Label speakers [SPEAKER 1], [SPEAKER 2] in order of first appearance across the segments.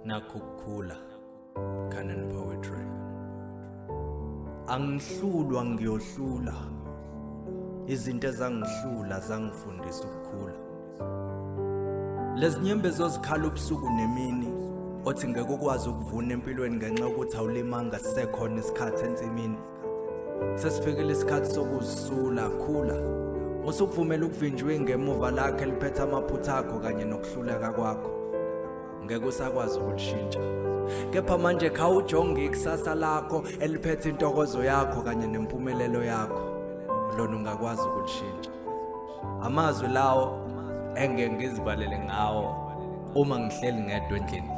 [SPEAKER 1] Nakho ukukhula. Canon Poetry. Angihlulwa ngiyohlula. Izinto ezangihlula zangifundisa ukukhula. Lezinyembezi ozikhala ubusuku nemini othi ngeke ukwazi ukuvuna empilweni ngenxa yokuthi awulimanga sisekhona isikhathi ensimini. Sesifikile isikhathi sokuzisula, khula. Usukuvumela ukuvinjwa ingemuva lakhe eliphethe amaphutha akho kanye nokuhluleka kwakho. Ngeke usakwazi ukulishintsha. Kepha manje khawujonge ikusasa lakho eliphethe intokozo yakho kanye nempumelelo yakho. Lona ungakwazi ukulishintsha. Amazwi lawo engeke ngizivalele ngawo uma ngihleli ngedwa endlini.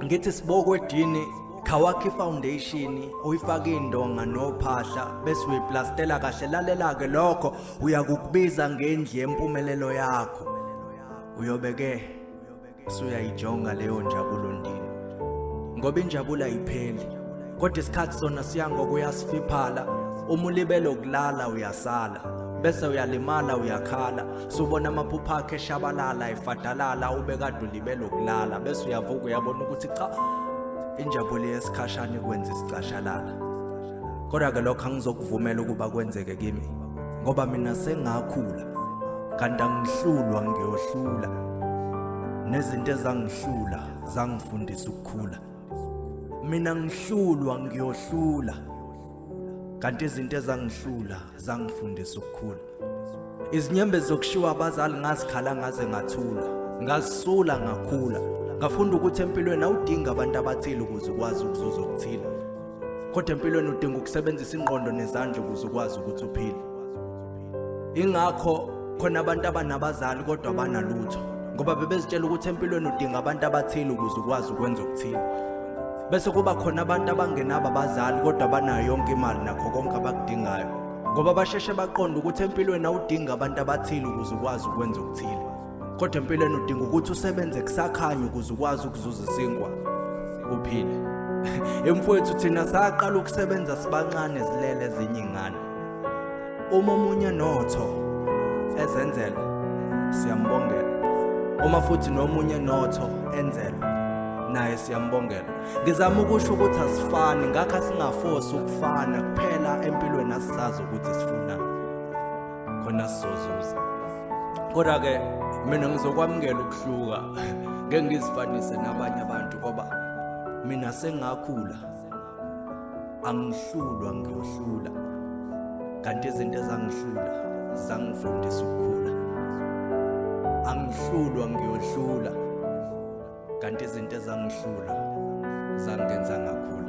[SPEAKER 1] Ngithi sibokwedini khawakhe ifoundation uyifake indonga nophahla bese uyiplastela kahle. Lalela-ke, lokho uyakukubiza ngendlu yempumelelo yakho. Uyobe-ke usuyayijonga leyo njabulo ndini, ngoba injabulo ayipheli, kodwa isikhathi sona siya ngokuyasifiphala. Uma ulibele ukulala uyasala, bese uyalimala, uyakhala, subona amaphupho akhe eshabalala, efadalala. Ube kade ulibele ukulala, bese uyavuka, uyabona ukuthi cha, injabulo yesikhashana ikwenza isicashalala. Kodwa-ke lokho angizokuvumela ukuba kwenzeke kimi, ngoba mina sengakhula, kanti angihlulwa ngiyohlula. Nezinto ezangihlula zangifundisa ukukhula. Mina ngihlulwa ngiyohlula, kanti izinto ezangihlula zangifundisa ukukhula. Izinyembezi zokushiwa abazali ngazikhala ngaze ngathula, ngazisula, ngakhula, ngafunda ukuthi empilweni awudingi abantu abathile ukuze ukwazi ukuzuza okuthile, kodwa empilweni udinga ukusebenzisa ingqondo nezandla ukuze ukwazi ukuthi uphile. Ingakho khona abantu abanabazali kodwa banalutho, ngoba bebezitshela ukuthi empilweni udinga abantu abathile ukuze ukwazi ukwenza okuthile. Bese kuba khona abantu abangenabo abazali kodwa banayo yonke imali nakho konke abakudingayo, ngoba basheshe baqonda ukuthi empilweni awudingi abantu abathile ukuze ukwazi ukwenza okuthile, kodwa empilweni udinga ukuthi usebenze kusakhanya ukuze ukwazi ukuzuza isinkwa uphile. Emfowethu, thina saqala ukusebenza sibancane, zilele ezinye ingane. Uma omunye notho ezenzela, siyambongela. Uma futhi nomunye notho enzela, naye siyambongela. Ngizama ukusho ukuthi asifani, ngakho asingafosi ukufana. Kuphela empilweni asisazi ukuthi sifuna khona sizozuza. Kodwa-ke mina ngizokwamukela ukuhluka, ngeke ngizifanise nabanye abantu, ngoba mina sengakhula. Angihlulwa ngiyohlula, kanti izinto ezangihlula zangifundisa ukukhula. Angihlulwa ngiyohlula, kanti izinto ezangihlula zangenza ngakhula.